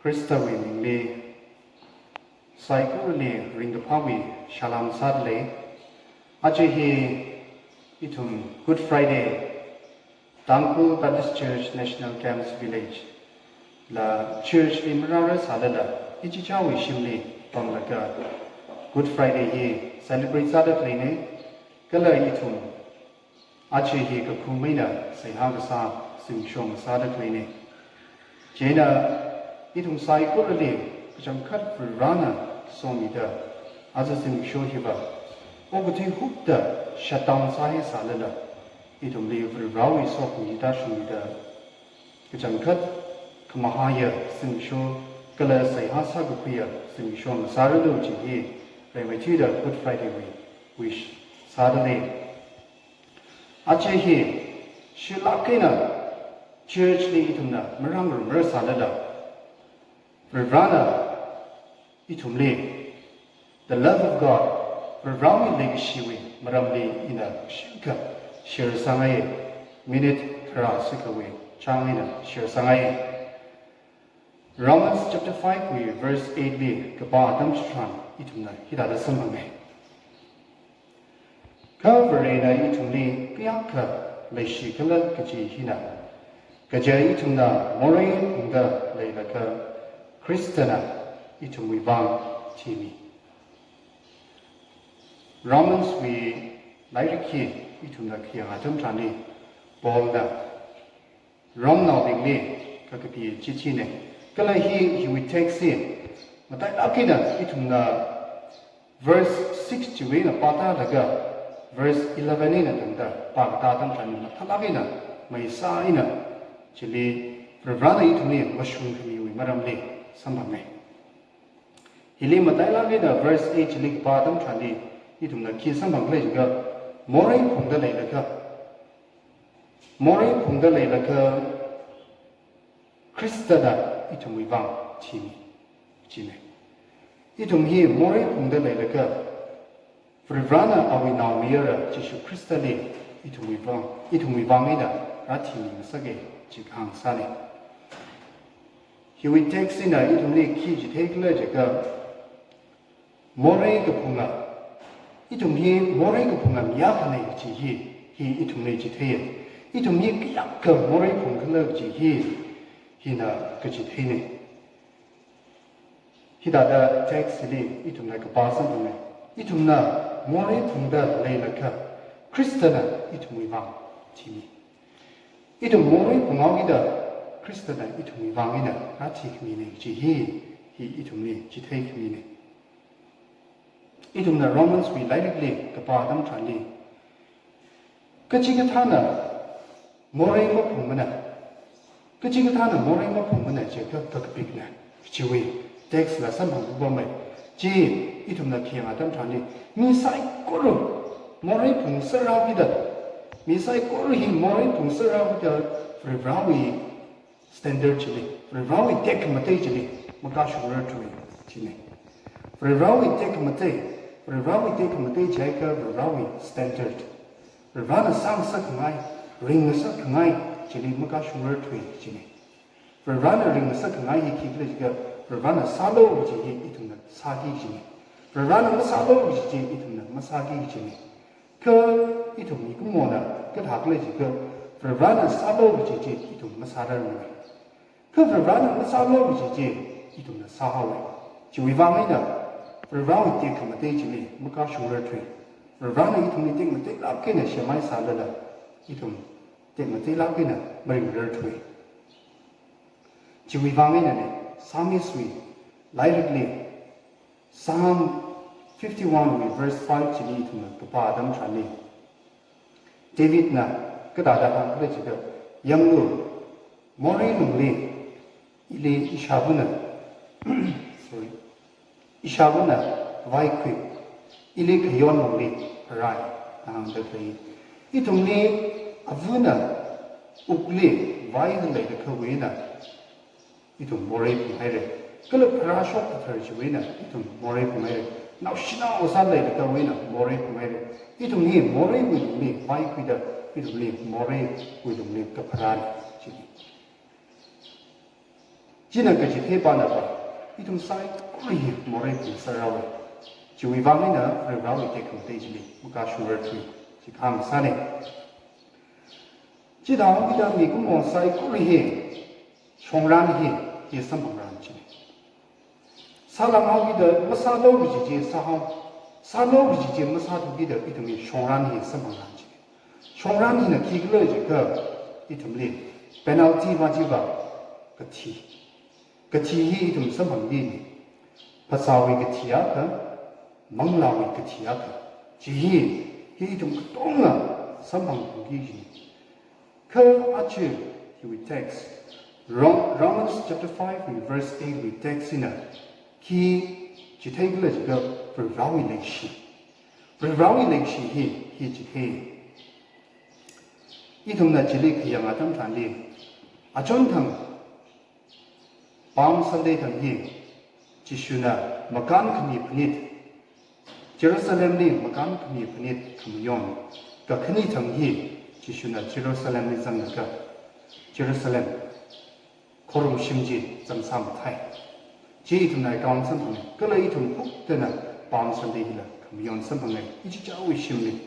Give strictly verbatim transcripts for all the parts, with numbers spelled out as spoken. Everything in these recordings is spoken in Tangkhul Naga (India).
Khristawui mingli saikorali ringkaphāwui salām sādalei. Aja hi ithum Good Friday, Tangkhul Baptist Church National Camps Village la church li marāra sālala ichichāwui shimli panglaga Good Friday hi celebrate sāda khaleina. Kala ithum aja hi kakhum eina seihā kasā zimiksho ngasāda khaleina. Chieina ithum saikorali kachangkhat Varivarāna somida aja zimiksho hiva okathui hupda shutdown sāhai sālala, ithumli Varivarāwui sokhami tāshungmida kachangkhat khamahāya zimiksho kala seihā sākakhuiya zimiksho ngasāranu kaji hi rimeithuida Good Friday wui wish sādalei. Aja hi shilāk eina church li ithumna marāngarumra sālala, Varivarāna ithumli, the love of God, Varivarāwui leikashiwui maramli ina shingkha share sāngai. Minute kharā sikhawui chang eina share sāngai. Romans chapter five wui verse eight li kapā atam chitharan ithumna hithāda samphangai. Kha Varena ithumli kayākha leishikhala kaji hina, kaja ithumna morei phungda leilakha Khristana ithumwui vang thimi. Romans wui lairik hi ithumna khayang atam tharanli Paulna Romnaobingli kakapi chithina. Kala hi, hiwui text hi matailāk eina ithumna verse six chiwui eina pātālaga verse eleven eina tangda pākatā atam tharanli mathālāk eina maisā eina chili Varivarāna ithumli mashungkhamiwui maramli samphangai. Hili matailāk eina verse eight chili kapā atam tharanli ithumna khi samphangkhala jiakha, morei phungda leilakha, morei phungda leilakha Khristana ithumwui vang thimi, china. Ithum hi morei phungda leilakha Varivarāna awui naomayara Jishu Khristali ithumwui vang, ithumwui vang eina rāthimi ngasaka chi kahāng sāna. Hiwui text hina ithumli khi chitheikhala jiakha, morei kaphunga, ithum hi morei kaphunga mi akhana kaji hi, hi ithumli chitheiya. Ithum hi kayākha morei phungkhala kaji hi, hina kachitheina. Hithāda text li ithumna kapā samphanga. Ithumna morei phungda leilakha Khristana ithumwui vang thimi. Ithum morei phunghaokida Khristana ithumwui vang eina rāthikhamina kaji hi, hi ithumli chitheikhamina. Ithumna Romans wui lairikli kapā atam tharanli, kachikathāna morei maphungmana, kachikathāna morei maphungmana jiakha kakapikna, chiwui text la samphang kupamei. Chi ithumna khayang atam tharanli, mi saikora morei phungserhaokida, mi saikora hi morei phungserhaokida Varivarāwui standard chili, Varivarāwui tekhamatei chili makashungrarthui china. Varivarāwui tekhamatei, Varivarāwui tekhamatei jiakha Varivarāwui standard, Varivarāna sāngasakkhangai, ringngasakkhangai chili makashungrarthui china. Varivarāna ringngasakkhangai hi khikhala jiakha, Varivarāna sālu kaji hi ithumna sāki kajina. Varivarāna masālu kaji chi ithumna masāki kajina. Kha ithum mikumona kathākhala jiakha, Varivarāna sālu kaji chi ithum masārarmana. Kha Varivarāna masālu kaji chi ithumna sāhaowa. Chiwui vang eina Varivarāwui tekhamatei chili makashungrarthui. Varivarāna ithumli tekmateilāk eina semhai sālala, ithum tekmateilāk eina maringrarthui. Chiwui vang einana, Psalmist wui lairikli, Psalm fifty-one wui verse five chili ithumna kapā atam tharanli, Davidna kathāda hāngkhala jiakha, yanglu, morei lungli ili ishāvana, sorry, ishāvana vaikhui, ili khayon lungli pharai, da hāngda khalei. Ithumli avana wukli vaida leilakhawui eina ithum morei phunghaira. Kala pharāshok kathar chiwui eina ithum morei phunghaira. Naoshinao sāda leilakhawui eina morei phunghaira. Ithum hi moreiwui lungli vaikhuida, ithum hi moreiwui lungli kapharāna, china. China kachithei pānava, ithum saikora hi morei phungsāra. Chiwui vang eina Varivarawui tekhamatei chili makashungrarthui, chi kahāng sāna. Chithāhaokida mikumo saikora hi, shongran hi, hi samphangran china. Sālanghaokida masālu kaji chi sāhao, sālu kaji chi masāthukida ithumwui shongran hi samphangran china. Shongran hina khikhala jiakha ithumli penalty va chiva kathi. Kathi hi ithum samphangki ni. Phasāwui kathi akha, manglāwui kathi akha. Chi hi, hi ithum katonga samphangki ni. Kha aja hiwui text, Rom-, Romans chapter five wui verse eight wui text hina khi chitheikhala jiakha Varivarawui leikashi. Varivarawui leikashi hi, hi chithei. Ithumna chili khayang atam tharanli, achonthang Palm Sunday thang hi, Jishuna makānkhami phanit, Jerusalemli makānkhami phanit khamayon, kakhane thang hi, Jishuna Jerusalemli zanglaga, Jerusalem khorumshim chi zangsāmathei. Chi ithumna account samphanga, kala ithum huktana Palm Sunday hila khamayon samphanga, ichichāwui shimli.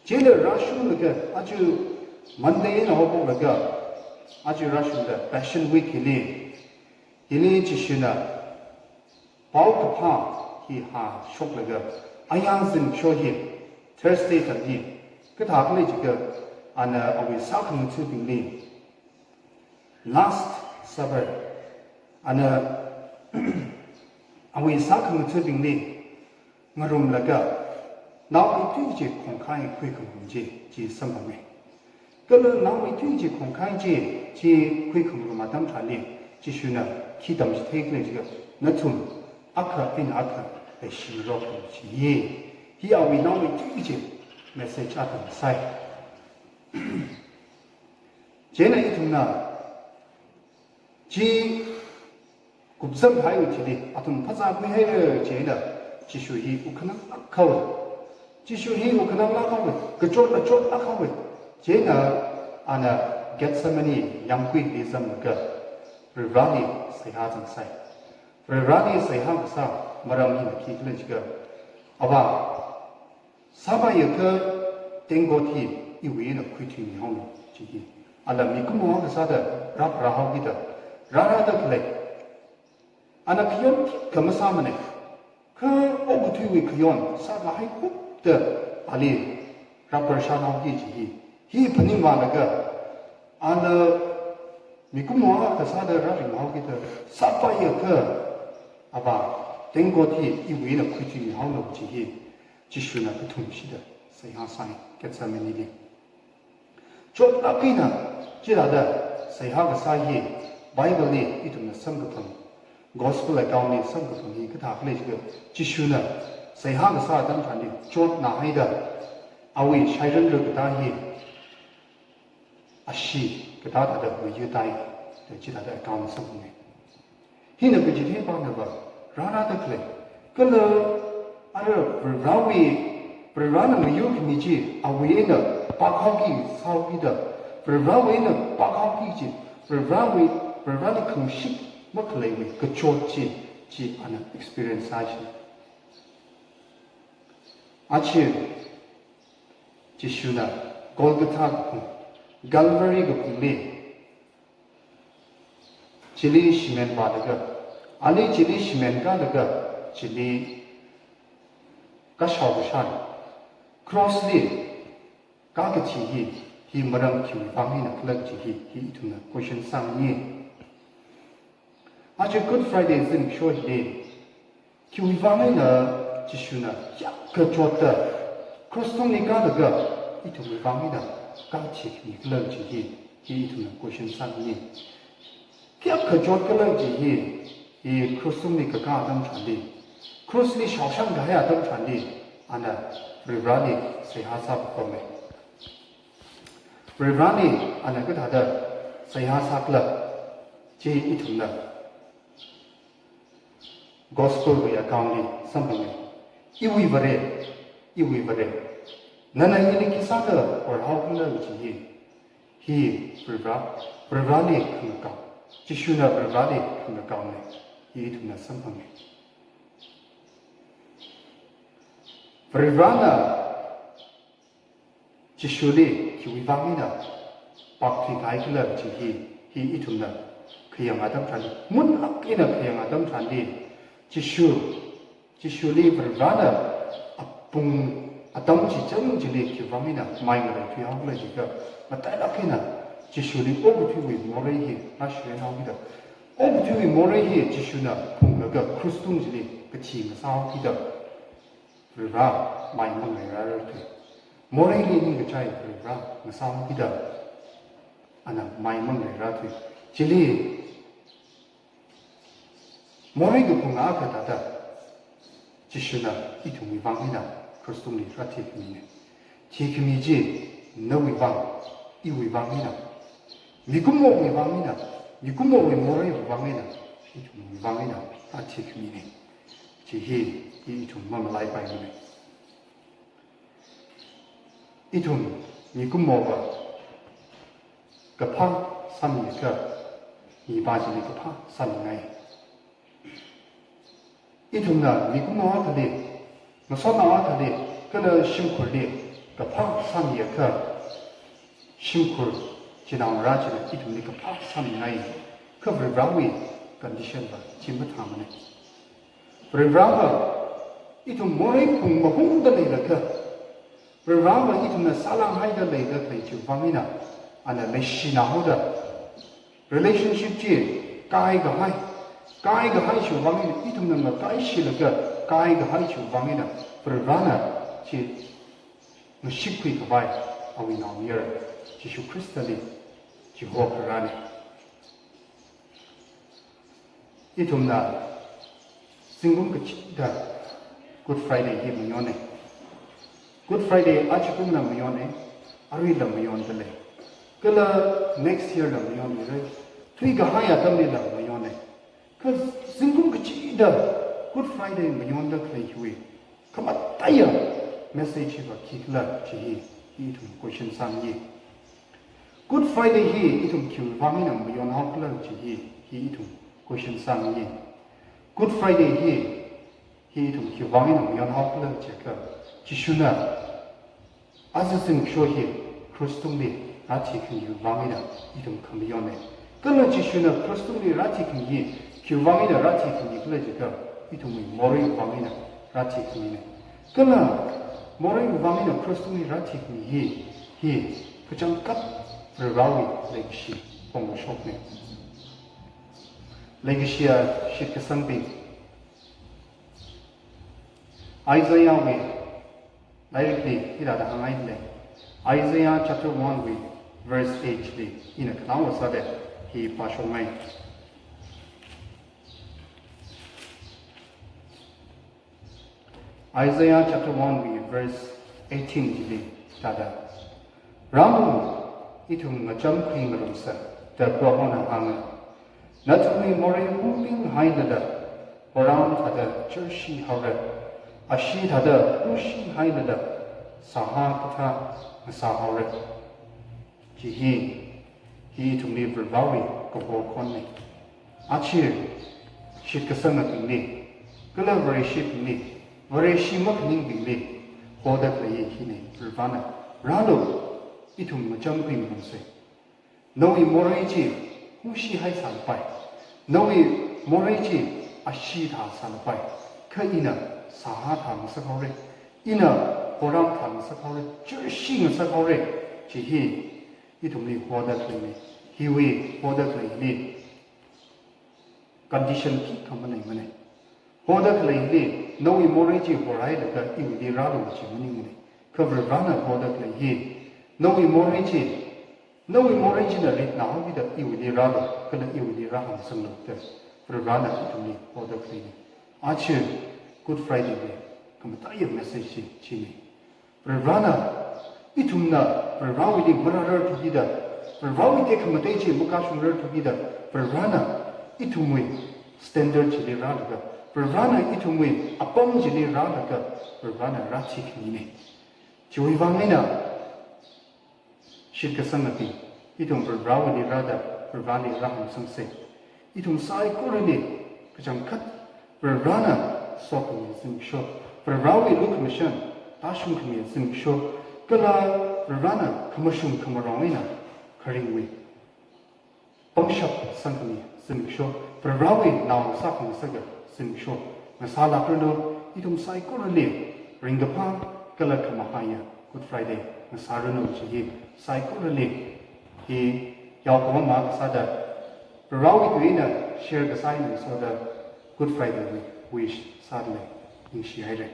Chila rāshunglaga, aja Monday eina haophoklaga, aja rāshungda Passion Week hili, hili Jishuna paokaphā hi hāshoklaga, ayā zimiksho hi, Thursday thang hi, kathākhala jiakha, ana awui sākhangathabingli, Last Supper, ana awui sākhangathabingli ngarumlaga, naomeithui chi khongkhai khuikhangarum chi, chi samphanga. Kala naomeithui chi khongkhai chi, chi khuikhangarum atam tharanli, Jishuna khi tamchitheikhala jiakha, nathum akha eina akha leishingaroklu chi hi. Hi awui naomeithui chi message akha sāi. Chieina ithumna chi kupzanghaiwui thili, athum phazākhuihaira chieina, Jishu hi wukkhananglāk haowa. Jishu hi wukkhananglāk haowa, kachotla chotlāk haowa. Chieina ana Gethsemane yāmguili zanglaga, Varivarali seihā zangsai. Varivarali seihā kasā maram hina khikhala jiakha, Avā, sāpaiakha tengkot hi iwui eina khuithuimihaolu, chi hi. Ala mikumo akha sāda rāpharāhaokida, rārāda khalei. Ana khayon khikha masāmana. Kha okathuiwui khayon sākahai kupda ali rāpharāshanhaoki chi hi. Hi phaningvālaga, ana mikumo akha sāda rāringhaokida, sāpaiakha, Avā, tengkot hi iwui eina khuithuimihaolu chi hi. Jishuna kathumshida seihā sāi, Gethsemaneli. Chotlāk eina chithāda seihā kasā hi, Bibleli ithumna samkaphang, Gospel accountli samkaphang hi kathākhala jiakha, Jishuna seihā kasā atam tharanli chotnāhaida, awui shairanra katā hi ashee katā thāda mayutai, da chithāda account samphanga. Hina kachithei pānava, rārāda khalei, kala ara Varivarawui, Varivarana mayukhami chi awui eina pākhaoki sāhaokida, Varivarawui eina pākhaoki chi, Varivarawui, Varivarali khangashik makhaleiwui kachot chi, chi ana experience sāi chi. Aja Jishuna Golgotha kaphung, Calvary kaphungli, chili shimen vālaga, ali chili shimen kālaga, chili kashao kashan, crossli kākathi hi, hi maram khiwui vang eina khala chi hi, hi ithumna question sāngni. Aja Good Friday zimiksho hili, khiwui vang eina Jishuna kayākha chotda cross tungli kālaga ithumwui vang eina kākathi khami khala chi hi, hi ithumna question sāngni. Kayākha chot khala chi hi, hi cross tungli kakā atam tharanli, crossli shaoshang kahai atam tharanli, ana Varivarali seihā sāpapama. Varivarali ana kathāda seihā sākhala chi ithumna Gospelwui accountli samphanga. Iwui Vare, iwui Vare, nana ili khi sāda horhaokhala chi hi, hi Varivara, Varivarali khangakao, Jishuna Varivarali khangakhao ne, hi ithumna samphanga. Varivarana Jishuli khiwui vang eina pākthuikahai khala kaji hi, hi ithumna khayang atam tharan, munlāk eina khayang atam tharanli, Jishu, Jishuli Varivarana apung atam chi chang chili khiwui vang eina mai ngaleithuihao khala jiakha, matailāk eina Jishuli okathuiwui morei hi rāshirhao kida, okathuiwui morei hi Jishuna phunglaga krus tung chili kathi ngasāhao kida, Varivara mai mangareirarthui. Moreili ningkachai Varivara ngasāhao kida, ana mai mangareirarthui. Chili morei kaphung akha thāda Jishuna ithumwui vang eina krus tungli rāthikhamina. Thikhami chi nawui vang, iwui vang eina, mikumowui vang eina, mikumowui moreiwui vang eina, ithumwui vang eina rāthikhamina. Chi hi, hi ithum mamalaipaimana. Ithum mikumova kaphā sāmiakha, mipā chili kaphā sāmingai. Ithumna mikumo akhali, ngasotnao akhali, kala shimkhurli kaphā sāmiakha, shimkhur chinaongarā china ithumli kaphā sāmingai. Kha Varivarawui condition va chi mathāmana. Varivarava ithum morei phung mahungda leilakha, Varivarava ithumna sālānghaida leida khalei chiwui vang eina, ana leishinaoda, relationship chi kaikahai, kaikahai chiwui vang eina, ithumna ngakaishilaga kaikahai chiwui vang eina, Varivarana chi ngashikkhui khavai awui naomayara Jishu Khristali chihokharāna. Ithumna zingkum kachida Good Friday hi mayona. Good Friday ajakumla mayona, aruila mayonda lei. Kala next year la mayonra, thuikahai atamlila mayona. Kha zingkum kachida Good Friday mayonda khalei hiwui khamataiya message hiva khikhala chi hi, hi ithum question sāmiya. Good Friday hi ithum khiwui vang eina mayonhao khala chi hi, hi ithum question sāmiya. Good Friday hi, hi ithum khiwui vang eina mayonhao khala jiakha, Jishuna aja zimiksho hi krus tungli rāthikhami vang eina ithum khamayona. Kala Jishuna krus tungli rāthikhami hi khiwui vang eina rāthikhami khala jiakha, ithumwui moreiwui vang eina rāthikhamina. Kala moreiwui vang eina krus tungli rāthikhami hi, hi kachangkhat Varivarawui leikashi pongkashokna. Leikashiya shitkasangbing, Isaiahwui lairikli hithāda hānghaida lei. Isaiah chapter one wui verse eight li ina khanaowa sāda hi pāshokngai. Isaiah chapter one wui verse eighteen chili thāda, "Rālu, ithum ngachamkhuingarumsa," da Prohona hānga. "Nathumwui morei hungpinghailala, horam thāda churshi haora. Ashee thāda hungshihailala, sāhā kathā ngasā haora." Chi hi, hi ithumli Varivarawui kaho khonna. Aja shitkasangabingli, kala Vareshibingli, Vareshi makhaningbingli hoda khalei hina, Varivarana, "Rālu, ithum ngachamkhuingarumsa. Nawui morei chi hungshihaisālapai. Nawui morei chi ashee thāsālapai. Kha ina sāhā thāngasak haora. Ina horam thāngasak haora. Churshi ngasak haora." Chi hi ithumli hoda khaleina. Hiwui hoda khaleili condition khikha maleimana. Hoda khaleili, nawui morei chi horhailaga iwuili rālu chi maningmana. Kha Varivarana hoda khalei hi, nawui morei chi, nawui morei china ritnā haokida iwuili rālu, kala iwuili rāhāngsanglu da Varivarana ithumli hoda khaleina. Aja Good Friday wui khamataiya message chi china. Varivarana, ithumna Varivarawuili marārarthukida, Varivarawui tekhamatei chi makashungrarthukida, Varivarana ithumwui standard chili rālaga, Varivarana ithumwui apam chili rālaga, Varivarana rāthikhamina. Chiwui vang eina, shitkasangabing, ithum Varivarawuili rāda, Varivarali rāhāngsangsa. Ithum saikorali kachangkhat Varivarana sokhami zimiksho, Varivarawui lukhamashan tāshungkhami zimiksho, kala Varivarana khamashung khamarong eina kharingwui pangshap sangkhami zimiksho, Varivarawui nao sākhangasaka zimiksho ngasālākranu. Ithum saikorali ringkaphā kala khamahaiya Good Friday ngasāranu kaji hi saikorali hi yaokavāma kasāda, Varivarawui tui eina share kasā eina ngasoda Good Friday wui wish sādalei. Ningshihaira.